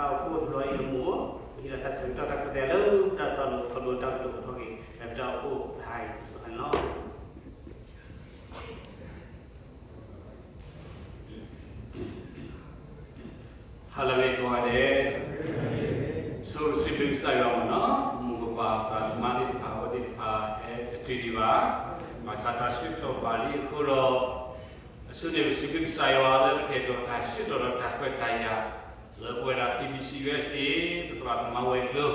တၢ်အိၣ်ဖှိၣ်အပူၤလီၤအံၤအမိၢ်, ပဟ့ၣ်လီၤတၢ်ဆၢကတီၢ်တၢ်ကတဲလၢတၢ်စးလိာ်ခီဖျိတၢ်ကတိၤထီၣ်က့ၤ လၢပတၢ်အိၣ်ဖှိၣ်သးအံၤ ကစၢ်န့ၣ်လီၤ. ဟါလၢအဂ့ၤကိးဂၤဒဲး, ဆိစံးဘျုးကစၢ်ယွၤမ့ၢ်နီၤ, မိၢ်ပၢ်သရၣ်သမါသ့ၣ်တဖၣ် အဝဲသ့ၣ်တဖၣ် ဟဲတတုၤဒံးဘၣ်, ဘၣ်ဆၣ်တၢ်ဆၢကတီၢ်ဘၣ်လံအဃိဒီး အဆိန့ၣ် ပစံးဘျုးကစၢ်ယွၤလၢကတဲာ်ကတီၤတၢ်ဆၢကတီၢ်ဒီးတၢ်ခွဲးတၢ်ယာ် လၢပဝဲဒၣ် KBC USA ပသရၣ်သမါဝဲၤကျိၤ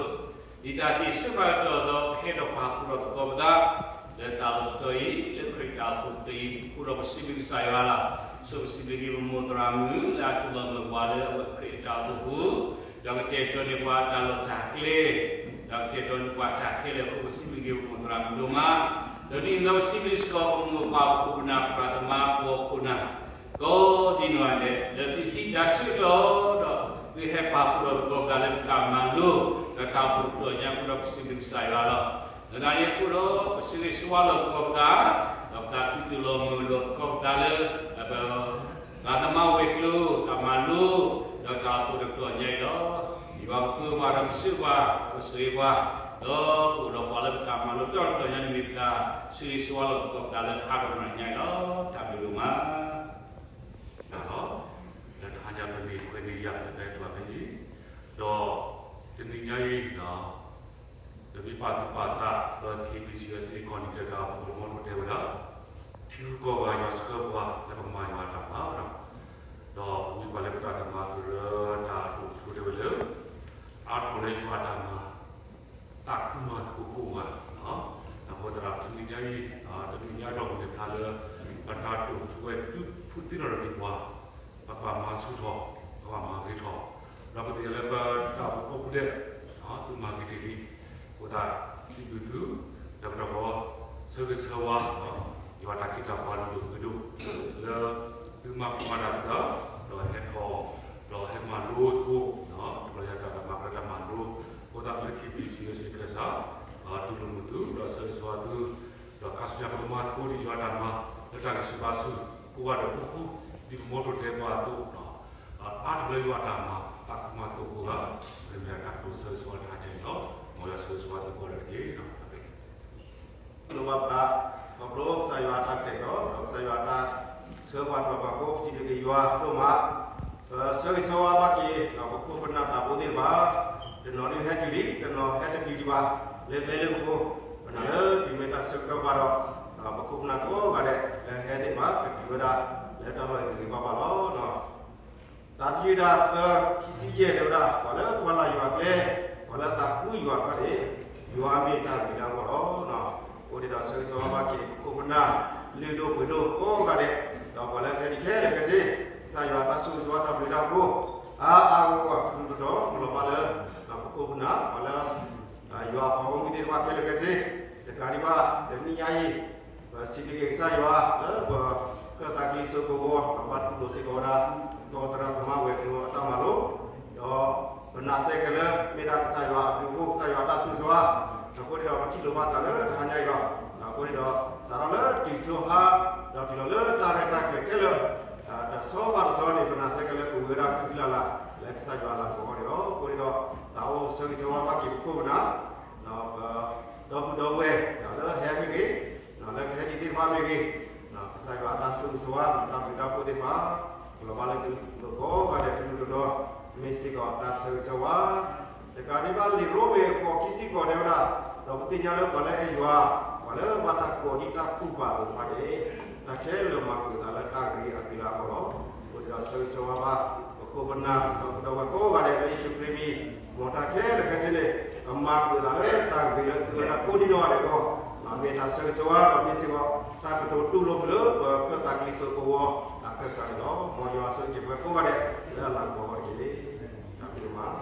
ဒ်တၢ်သ့ၣ်စံးဘၣ်ကတီၢ်ဒီး ပဟဲဒီးပာ်ဖှိၣ်ထီၣ်သကိးပသး လၢတၢ်လီၢ်တတီၤအံၤ လၢခရံာ်တၢ်အိၣ်ဖှိၣ်တဖျၢၣ်အံၤအဃိဒီး ပစံးဘျုးကစၢ်ယွၤလီၤ. ဆိပစံးဘျုးက့ၤပမိၢ်သရၣ်မုၣ် လၢအတူၢ်လိာ်မုာ်ပှၤလၢအဝဲခရံာ်အတၢ်အိၣ်ဖှိၣ်ပူၤ ဒီးကတဲာ်ကတီၤန့ၢ်ပှၤတၢ်လီၢ်တၢ်ကျဲ ဒီးကတဲာ်ကတီၤန့ၢ်ပှၤတၢ်ခဲလၢာ်အဃိ ပစံးဘျုးက့ၤပမိၢ်သရၣ်မုၣ်ဒိၣ်မး, ဒီးဒ်န့ၣ်ဒီးပစံးဘျုးစ့ၢ်ကီးပမိၢ်ပၢ်ပခိၣ်ပနၢ်သရၣ်သမါပှၤခိၣ်နၢ် ကိးဒ်နီၢ်ဂၤဒဲး လၢသုဟံးတၢ်ဆၢကတီၢ်ဒီး သုဟဲပာ်ဖှိၣ်ထီၣ်သကိးပသးလၢပတၢ်မၤလိ ဒီးတၢ်အိၣ်ဖှိၣ်တတီၤညါအဃိဒီး ပစံးဘျုးကစၢ်ယွၤလီၤ. လၢတၢ်န့ၣ်အဃိဒီး ပဆၢဂ့ၤဆၢဝါလီၤသကိးပသး ဒီးပသးခုတူၢ်လိာ်မုာ်လိာ်သကိးပသးလၢ ပသရၣ်သမါဝဲၤကျိၤ တၢ်မၤလိ ဒီးတၢ်အိၣ်ဖှိၣ်တတီၤညါအံၤလီၤ. ယွၤကပၢပှၤဒီးကဆှၢပှၤ ကဆိၣ်ဂ့ၤပှၤ ဒီးပအိၣ်ဒီးပှၤလၢပတၢ်မၤလိတီတီၤညါန့ၣ် မ့ၢ်ပသးဆၢဂ့ၤဆၢဝါလီၤသကိးပသးလၢဟါဒီးမုၢ်နၤညါအံၤလီၤ. တၢ်ဘျုးဒိၣ်မး လၢတဟါညါပမ့ၢ်ခွဲးန့ၢ်ယၤ လၢပတၢ်အဲၣ်တဖၣ်ဖဲန့ၣ်, ဒီးတနံၤညါအံၤ ပမ့ၢ်ပာ်သူၣ်ပာ်သးလၢ KBC USA ကီၢ်နံၤဒဲး ပှၤကမီၤတိတဲဝဲဒၣ် ထံဂုၤကီၢ်ဂၤယွၤဆှၢပှၤလၢပမၤယွၤအတၢ်မၤ, ဒီးပမ့ၢ်ပှၤလၢပတၢ်ကမၤသရၢတၢ်တိာ်ထူတဲဝဲလၢ အါထီၣ်လၢယွၤအတၢ်မၤ သးခုမၤသကိးကိးဂၤ, အဃိသတးဒီးတနံၤညါအံၤ တနံၤညါဒီးပလဲၤဖျါလၢ ပတၢ်တိာ်ထူဝဲဒၣ်ဖုသ့ၣ်နီၣ်ထီၣ်က့ၤပှၤ ပကဘၣ်မၤဆူၣ်ထီၣ် ပကဘၣ်မၤဂ့ၤထီၣ်, ဒီးပသ့ၣ်ညါလၢပတၢ်အိၣ်ဖှိၣ်ဖိဒဲး သုမၤဂ့ၤတ့ၢ်လံ, အဃိသတး စံးဘျုးသု ဒီးကဒီးဃီ ဆၢဂ့ၤဆၢဝါ ယွၤတၢ်ခ့တၢ်ပှၤလုၢ်ဒိၣ်ပှ့ၤဒိၣ် လၢသုမၤကမၣ်တၢ်သး ဒီးဟဲထီၣ် ဒီးဟဲမၤလိသကိး တဘျီယၤတၢ်မၤကတၢၢ်တၢ်မၤလိ အဃိသတးလၢ KBC USA ခၢၣ်စး တူၢ်လိာ်မုာ်သု ဒီးဆၢဂ့ၤဆၢဝါသု ဒီးခါဆူညါပကမၤသကိးဒံးယွၤတၢ်မၤ လၢတၢ်ဂံၢ်ဆူၣ်ဘါဆူၣ် ကိးဂၤဒဲးဃူဃူ ဒ်ပမီၤတိတဲပှၤအသိး အါထီၣ်လၢယွၤအတၢ်မၤ သးခုမၤသကိးကိးဂၤ, မ့ၢ်ဒၣ်တၢ်ကတိၤဆၢဂ့ၤဆၢဝါတဟါညါအံၤလီၤ. မ်ယွၤဆၢဂ့ၤဆၢဝါသုကိးဂၤဒဲးတက့ၢ်. လိၣ်ဘၣ်ပသး ခီဖျိကစၢ်ယွၤအတၢ်ကတဲာ်ကတီၤ ဒီးကစၢ်ယွၤအတၢ်ဆှၢပှၤထီၣ်ပှၤကိး ပစံးဘျုးက့ၤယွၤဒိၣ်မး, ပဆၢဂ့ၤဆၢဝါဘၣ်က့ၤ ပခိၣ်ပနၢ်သးဖိသ့ၣ်တဖၣ်, တနီၤဒုးဟဲတုၤလံ တနီၤဟဲတတုၤဒံးဘၣ်, လၢကျဲလၢပခိၣ်, ပနာ်လၢတုၤမ့ၢ်တၢ်ဆၢကတီၢ်ဘၣ်ဒီး ပခိၣ်ပနၢ်ကိးဂၤဒဲး လၢဟဲသ့ၣ်တဖၣ် ကတုၤဝဲဒၣ် လၢတၢ်လီၢ်အံၤဂ့ၤဂ့ၤဘၣ်ဘၣ်လီၤ. သးတယုၢ်တၢ်သၢ ခံဆံယဲၢ်တဲဝဲဒၣ် ပှၤလၢကွၢ်လၢ်ယွၤကျဲ, ပှၤလၢသးကူယွၤတဖၣ်န့ၣ် ယွၤမ့ၢ်တၢ်ဂ့ၤလၢအဂီၢ်လီၤ. အဃိန့ၣ်ဒီးဆၢဂ့ၤဆၢဝါဘၣ်က့ၤ ပခိၣ်ပနၢ် လုၢ်ဒိၣ်ပှ့ၤဒိၣ်ကိးဂၤဒဲး, ဒီးပှၤလၢကဟဲဒံးခဲလၢာ်ခဲဆ့, ကစၢ်ယွၤအတၢ်ဆိၣ်ဂ့ၤဆိၣ်ဝါတၢ်ဘျုးတၢ်ဖှိၣ် အါအါဂီၢ်ဂီၢ် ထူထူတီၤတီၤ ကလီၤဘၣ်လၢ ပခိၣ်ပနၢ် ပှၤလၢ ယွၤအပှၤဂီၢ်မုၢ်သ့ၣ်တဖၣ်ခဲလၢာ်ခဲဆ့, တကးဒံးဘၣ် တနံၤညါအံၤ ပစံးဘျုးက့ၤကစၢ်ယွၤလၢပခၢၣ်သးကလံၤစိးကဝီၤ ဒီးဘၣ်တူၢ်လိာ်စ့ၢ်ကီးဝဲဒၣ် ဒီးသရၣ်သမါဝဲၤကျိၤအတၢ်မၤလိ, ဒီးပနာ်စ့ၢ်ကီးလၢ မ့ၢ်ဒၣ်ကစၢ်ယွၤအဘျုးအဖှိၣ် ကစၢ်ယွၤအတၢ်ဆိၣ်ဂ့ၤဆိၣ်ဝါ, အဃိန့ၣ်ဒီးပထံၣ်လိာ်ဘၣ်သးလၢတဟါညါအံၤလီၤ. အဃိန့ၣ်ဒီး စးထီၣ်လၢတုၤဆိဟါ ဒီးတုၤလီၤလၢတၢ်ရဲၣ်တၢ်ကျဲၤခဲလၢာ် တဆီဘၣ်တဆီန့ၣ် ပနာ်စ့ၢ်ကီးလၢပဝဲဒၣ်ကုကုလၢ်လၢ် လၢကစၢ်ယွၤအလၤကပီၤအဂီၢ်န့ၣ်လီၤ. အဃိန့ၣ်ဒီး သးအိၣ်ဆၢဂ့ၤဆၢဝါဘၣ်က့ၤပခိၣ်ပနၢ် ဒီးပဒီပုၢ်ဒီဝဲၢ် ဒီးလၢဟဲမ့ၢ်ဂ့ၤ, လၢကဟဲဒံးသ့ၣ်တဖၣ်မ့ၢ်ဂ့ၤ, ကစၢ်ယွၤအတၢ်ဆိၣ်ဂ့ၤဆိၣ်ဝါ တၢ်ဘျုးတၢ်ဖှိၣ်သ့ၣ်တဖၣ် ကလီၤဘၣ်လၢသုကိးဂၤဒဲးထူထူတီၤတီၤ မ့ၢ်စ့ၢ်ကီးတၢ်ဆၢဂ့ၤဆၢဝါ တကးဒံးဘၣ် လံာ်ရိမ့ၤအခိၣ်ခံဆံဃိးတဲဝဲဒၣ်, ဒီးပသ့ၣ်ညါလၢပှၤလၢအအဲၣ်ယွၤ, ပှၤလၢဘၣ်တၢ်ကိးဒံးတၢ်ကူၣ်ပာ်အသိးတဖၣ်န့ၣ်, တၢ်ခဲလၢာ်မၤဃုာ်အသးလၢတၢ်ဂ့ၤအဂ့ၤလၢအဂီၢ်လီၤ. အဃိန့ၣ်ဒီးဆၢဂ့ၤဆၢဝါဘၣ် ပခိၣ်ပနၢ် ဒီးပဒီပုၢ်ဝဲၢ်ကိးဂၤဒဲးလၢယ့ၣ်ၡူးခရံာ်မံၤ, မ်တၢ်ခဲလၢာ်ခဲဆ့န့ၣ် ကမၤဃုာ်အသးလၢတၢ်ဂ့ၤလၢသုဝဲဒၣ်ကိးဒံနီၢ်ဂၤဒဲးအဂီၢ်, မ့ၢ်တၢ်ဆၢဂ့ၤဆၢဝါ ဒီးမ့ၢ်စ့ၢ်ကီး တၢ်ကတိၤတူၢ်လိာ်မုာ်လၢပခၢၣ်သးကလံၤစိးကဝီၤအခၢၣ်စးန့ၣ်လီၤ. မ်ယွၤဆိၣ်ဂ့ၤပဝဲကိးဂၤဒဲး လၢအလၤကပီၤအဂီၢ်တက့ၢ်. တၢ်ဘျုးဒိၣ်မး.